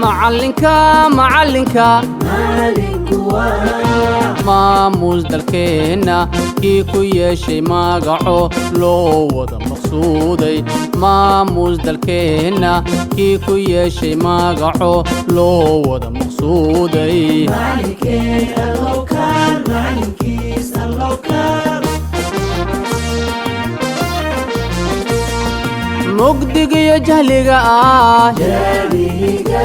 Macalinka, macalinka, maamuus dalkeenna kii ku yeeshay magaco loo wada maqsuuday. Maamuus dalkeenna kii ku yeeshay magaco loo wada maqsuuday. Macalinkeen allowkaan, macalinkiis allowkaan. Mugdigiyo jahliga ah Jahliga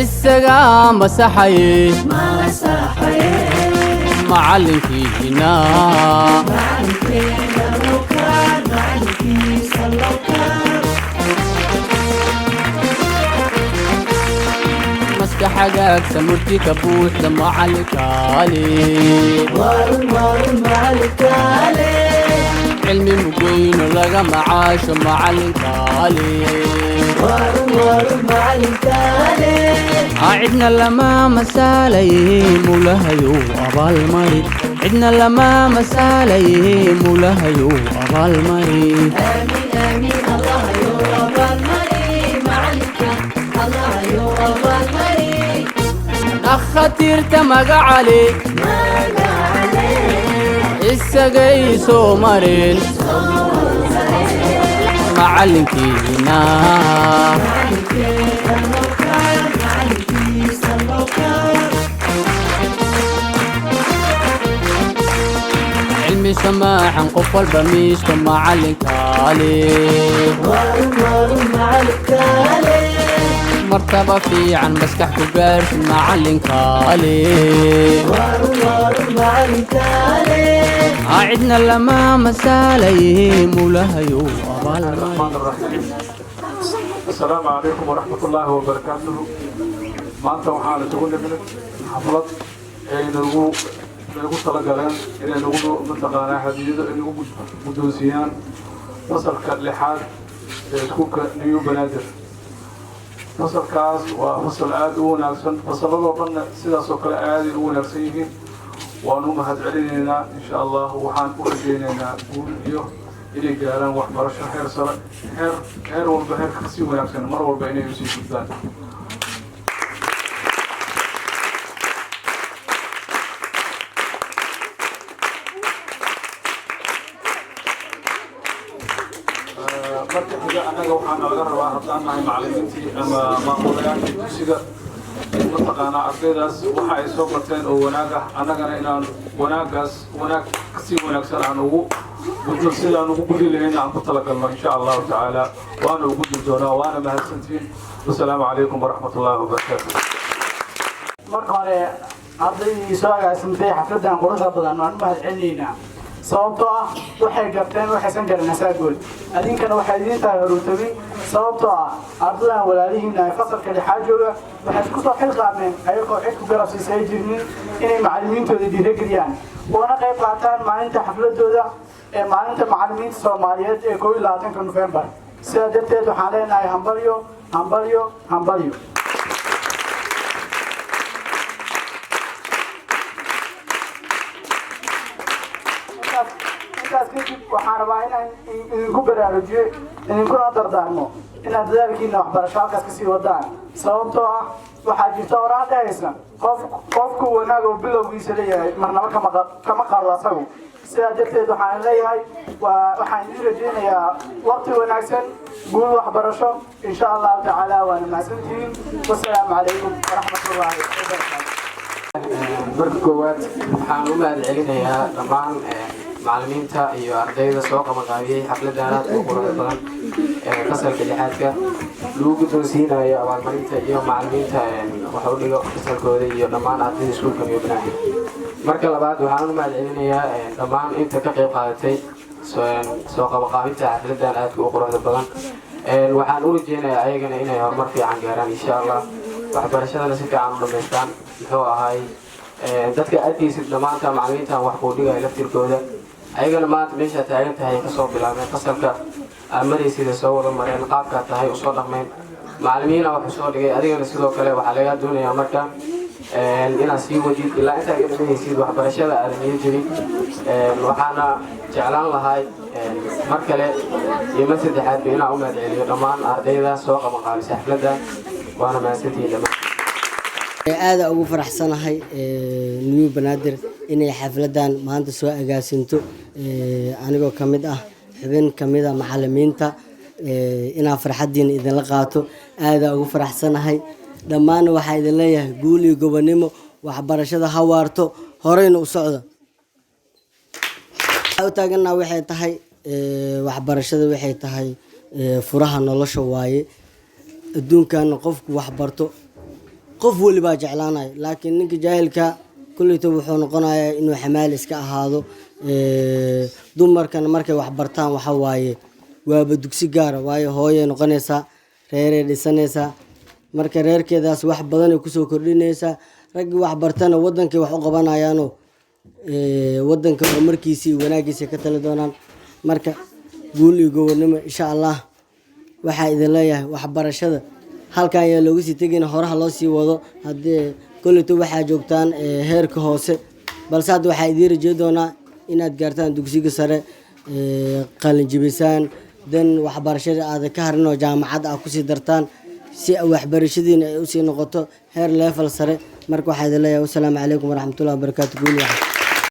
isaga masaxaye. Masaxaye. Macalinkiina. Macalinkeen allowkaan, macalinkiis allowkaan. Maskax hagaagsan, murti ka buuxda, macalinkaale. Warun, warun, macalinkaale. Cilmi mugweyno laga macaasho, macalinkaale. Warun, warun, macalinkaale. Cidna lama masaalaye, mulahayow abaalmari. Cidna lama masaalaye, mulahayow abaalmari. Aamin, aamin, allahayo abaalmari macalinka, allahayo abaalmari. Dhakhaatiirta magacale Magacale isagay soo mareen. Macalinkiina. Macalinkeen allowkaan, macalinkiis allowkaan. Cilmi samaaxan qof walba miiska, macalinkaale. Warun, warun, macalinkaale. Martaba fiican maskax ku gaarsi, macalinkaale. Warun, warun, macalinkaale. Cidna lama masaalaye, mulahayow abaalmari. الرحمن الرحيم. السلام عليكم ورحمة الله وبركاته. Maanta waxaan isugu nimid xaflad ay nagu talagaleen inay nagu mataqaanaa hadiyado ay nagu guddoonsiiyaan fasalka lixaad ee iskuulka New Banaadir. Fasalkaas waa fasal aada u wanaagsan, fasalladoo dhanna sidaas oo kale aaday u wanaagsan yihiin. Waanu mahad celinaynaa. Insha Allah waxaan u rajaynaynaa guul iyo inay gaaraan waxbarasho heer sare, heer walba heerka kasii wanaagsan mar walba inay usii gudbaan. Marka xiga, annaga waxaa nalaga rabaa, haddaan nahay macallimiintii ama maamulayaashii dugsiga, in mataqaanaa ardaydaas waxa ay soo barteen oo wanaag ah, annagana inaan wanaaggaas wanaag kasii wanaagsan aan ugu gudno. Sidaan ugu gudi lahayn aan ku talagalno, insha Allahu tacaala waana ugu gudi doonaa. Waana mahadsantihiin. Wasalaamu calaykum waraxmat ullahi wabarakaatu. Marka hore, ardaydii soo agaasimtay xafladan quruxda badan waan u mahad celinaynaa, sababtoo ah waxay garteen waxaysan garan asaagood. Adinkana waxay idiin tahay horutabin, sababtoo ah ardadan walaalihiina ee fasalka lixaad jooga waxay isku soo xil qaadneen, ayagoo cid ku garab siisay jirnin, inay macallimiintooda dhiirigeliyaan oona qayb qaataan maalinta xafladooda ee maalinta macallimiinta Soomaaliyeed ee 21-ka Nofembar. Sidaa darteed waxaan leenahay hambalyo, hambalyo, hambalyo. Intaas kadib, waxaan rabaa inaan idinku baraarujiyo, idinkuna dardaarmo inaad dadaalkiina waxbarasho halkaas kasii wadaan, sababtoo ah waxaa jirta oraah dhahaysa: qof qofku wanaag oo bilowgiisa leeyahay marnaba kama qaado asagu. Sidaa darteed waxaan leeyahay waa waxaan idin rajaynayaa waqti wanaagsan, guul waxbarasho, insha Allahu tacaala. Waana mahadsantihiin. Wasalaamu calaykum waraxmatullaahi wabarakaatu. Marka koowaad, waxaan u mahad celinayaa dhammaan macallimiinta iyo ardayda soo qabanqaabiyey xafladan aadka u quruxda badan ee fasalka lixaadka lagu guddoonsiinayo abaalmarinta, iyo macallimiinta wax u dhigo fasalkooda, iyo dhammaan ardayda iskuulka New Banaadir. Marka labaad, waxaan u mahad celinayaa dhammaan inta ka qayb qaadatay soo qabanqaabinta xafladan aadka u quruxda badan. Waxaan u rajeynayaa ayagana inay horumar fiican gaaraan, insha Allah, waxbarashadana si fiican u dhamaystaan. Muxuu ahay, dadka arkaysid dhammaanta macallimiintan wax kuu dhigaya laftirkooda, ayagana maanta meeshaa taagan tahay kasoo bilaabeen, fasalka aad maraysida soo wada mareen, qaabkaa tahay usoo dhaqmeen, macallimiina wax usoo dhigay. Adigana sidoo kale waxaa lagaa doonayaa marka inaad sii wadid ilaa intaa ka dhamaysid waxbarashada aadan niyo jebin. Waxaana jeclaan lahay mar kale iyo mar saddexaadba inaan u mahad celiyo dhammaan ardayda soo qabanqaabisay xafladda. Waana mahadsantihiin dhammaan. Aada ugu faraxsanahay New Banaadir inay xafladan maanta soo agaasinto, anigoo ka mid ah xubin ka mid ah macalimiinta, inaan farxaddiina idinla qaato aada ugu faraxsanahay. Dhammaanna waxaa idin leeyahay guul iyo gobonimo. Waxbarashada ha waarto, horeyna u socda. Waxaa u taaganaa waxay tahay waxbarashada, waxay tahay furaha nolosha waaye. Adduunkana qofku wax barto qof welibaa jeclaanaya, laakiin ninka jaahilka kulleyta wuxuu noqonayaa inuu xamaali iska ahaado. Dumarkana markay wax bartaan waxa waaye waaba dugsi gaara waayo, hooyay noqonaysaa, reeray dhisanaysaa, marka reerkeedaas wax badanay kusoo kordhinaysaa. Raggii wax bartana wadankay wax u qabanayaanoo wadanka horumarkiisa iyo wanaagiisa ka tali doonaan. Marka guul iyo gobonimo, insha Allah. Waxaa idin leeyahay waxbarashada halkan ayaa looga sii tegin, horaha loo sii wado. Haddii kolleyto waxaa joogtaan heerka hoose, balse hadda waxaa idiin rajey doonaa inaad gaartaan dugsiga sare, qalinjibisaan, dan waxbarashada aada ka harin oo jaamacad ah kusii dartaan, si waxbarashadiina ay usii noqoto heer level sare. Marka waxaa idin leeyahay wasalaamu calaykum waraxmatullahi wabarakaatu. Guul waxa.